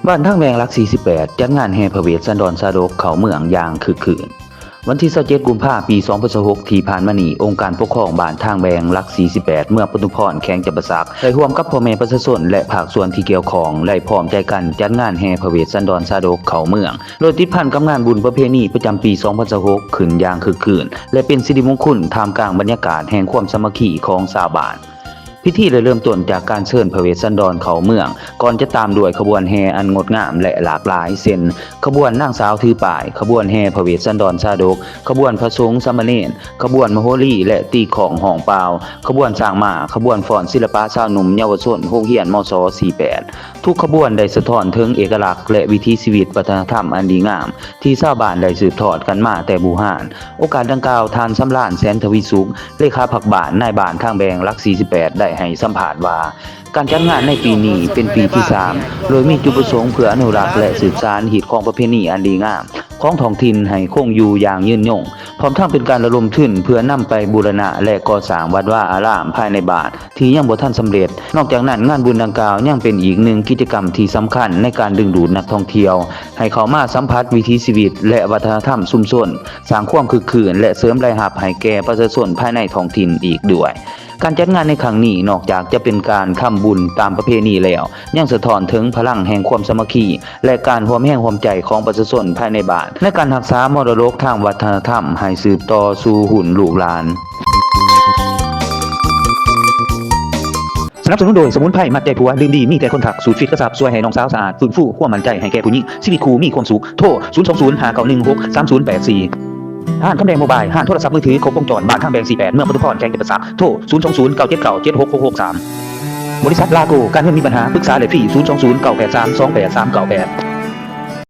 ບ້ານທາງແວງຫຼັກສີ່ສິບແປດ ຈັດງານແຫ່ພະເວດສັນດອນຊາດົກເຂົ້າເມືອງຢ່າງຄຶກຄື້ນ. ວັນທີຊາວເຈັດ ກຸມພາ ປີສອງພັນຊາວຫົກ ທີ່ຜ່ານມານີ້, ອົງການປົກຄອງບ້ານທາງແວງຫຼັກສີ່ສິບແປດ ເມືອງປະທຸມພອນ ແຂວງຈຳປາສັກ ໄດ້ຮ່ວມກັບພໍ່ແມ່ປະຊາຊົນ ແລະ ພາກສ່ວນທີ່ກ່ຽວຂ້ອງ ໄດ້ພ້ອມໃຈກັນຈັດງານແຫ່ພະເວດສັນດອນຊາດົກເຂົ້າເມືອງ ໂດຍຕິດພັນກັບງານບຸນປະເພນີປະຈຳປີສອງພັນຊາວຫົກ ຂຶ້ນຢ່າງຄຶກຄື້ນ ແລະ ເປັນສິລິມົງຄຸນ ທ່າມກາງບັນຍາກາດແຫ່ງຄວາມສາມັກຄີຂອງຊາວບ້ານ. ພິທີໄດ້ເລີ່ມຕົ້ນຈາກການເຊີນພະເວດສັນດອນເຂົ້າເມືອງ, ກ່ອນຈະຕາມດ້ວຍຂະບວນແຫ່ອັນງົດງາມ ແລະ ຫຼາກຫຼາຍ ເຊັ່ນ ຂະບວນນາງສາວຖືປ້າຍ, ຂະບວນແຫ່ພະເວດສັນດອນຊາດົກ, ຂະບວນພະສົງສາມະເນນ, ຂະບວນມະໂຫຣີ ແລະ ຕີຄ້ອງຮ້ອງປ່າວ, ຂະບວນຊ້າງມ້າ, ຂະບວນຟ້ອນສິລະປະຊາວໜຸ່ມເຍົາວະຊົນໂຮງຮຽນ ມສ ສີ່ແປດ. ທຸກຂະບວນໄດ້ສະທ້ອນເຖິງເອກະລັກ ແລະ ວິຖີຊີວິດວັດທະນະທຳອັນດີງາມ ທີ່ຊາວບ້ານໄດ້ສືບທອດກັນມາແຕ່ບູຮານ. ໂອກາດດັ່ງກ່າວ, ທ່ານ ສຳລານ ແສນທະວີສຸກ, ເລຂາພັກບ້ານ, ນາຍບ້ານທາງແວງຫຼັກສີ່ສິບແປດ ໄດ້ໃຫ້ສຳພາດວ່າ ການຈັດງານໃນປີນີ້ເປັນປີທີສາມ ໂດຍມີຈຸດປະສົງເພື່ອອະນຸລັກ ແລະ ສືບສານຮີດຄອງປະເພນີອັນດີງາມຂອງທ້ອງຖິ່ນໃຫ້ຄົງຢູ່ຢ່າງຍືນຍົງ, ພ້ອມທັງເປັນການລະດົມທຶນເພື່ອນຳໄປບູລະນະ ແລະ ກໍ່ສ້າງວັດວາອາລາມພາຍໃນບ້ານ ທີ່ຍັງບໍ່ທັນສຳເລັດ. ນອກຈາກນັ້ນ, ງານບຸນດັ່ງກ່າວຍັງເປັນອີກໜຶ່ງກິດຈະກຳທີ່ສຳຄັນໃນການດຶງດູດນັກທ່ອງທ່ຽວໃຫ້ເຂົ້າມາສຳຜັດວິຖີຊີວິດ ແລະ ວັດທະນະທຳຊຸມຊົນ, ສ້າງຄວາມຄຶກຄື້ນ ແລະ ເສີມລາຍຮັບໃຫ້ແກ່ປະຊາຊົນພາຍໃນທ້ອງຖິ່ນອີກດ້ວຍ. ການຈັດງານໃນຄັ້ງນີ້ ນອກຈາກຈະເປັນການທຳບຸນຕາມປະເພນີແລ້ວ, ຍັງສະທ້ອນເຖິງພະລັງແຫ່ງຄວາມສາມັກຄີ ແລະ ການຮ່ວມແຮງຮ່ວມໃຈຂອງປະຊາຊົນພາຍໃນບ້ານ ໃນການຮັກສາມໍລະດົກທາງວັດທະນະທຳໃຫ້ສືບຕໍ່ສູ່ຮຸ່ນລູກຫຼານ. ສະໜັບສະໜູນໂດຍ ສະໝຸນໄພມັດໃຈຜົວ ດື່ມດີມີແຕ່ຄົນທັກ ສູດຟິດກະຊັບ ຊ່ວຍໃຫ້ນ້ອງສາວສະອາດ ຟື້ນຟູຄວາມໝັ້ນໃຈໃຫ້ແກ່ຜູ້ຍິງ ຊີວິດຄູ່ມີຄວາມສຸກ. ໂທ ສູນສອງສູນ ຫ້າເກົ້າໜຶ່ງ ຫົກສາມສູນແປດສີ່. ຮ້ານຄຳແດງໂມບາຍ ຮ້ານໂທລະສັບມືຖືຄົບວົງຈອນ ບ້ານທາງແບງສີ່ແປດ ເມືອງປະທຸມພອນ ແຂວງຈຳປາສັກ. ໂທ ສູນສອງສູນ ເກົ້າເຈັດເກົ້າ ເຈັດຫົກຫົກຫົກສາມ. ບໍລິສັດລາໂກ ການເງິນມີບັນຫາ ປຶກສາໄດ້ຟຣີ ສູນສອງສູນ ເກົ້າແປດສາມ ສອງແປດສາມເກົ້າແປດ.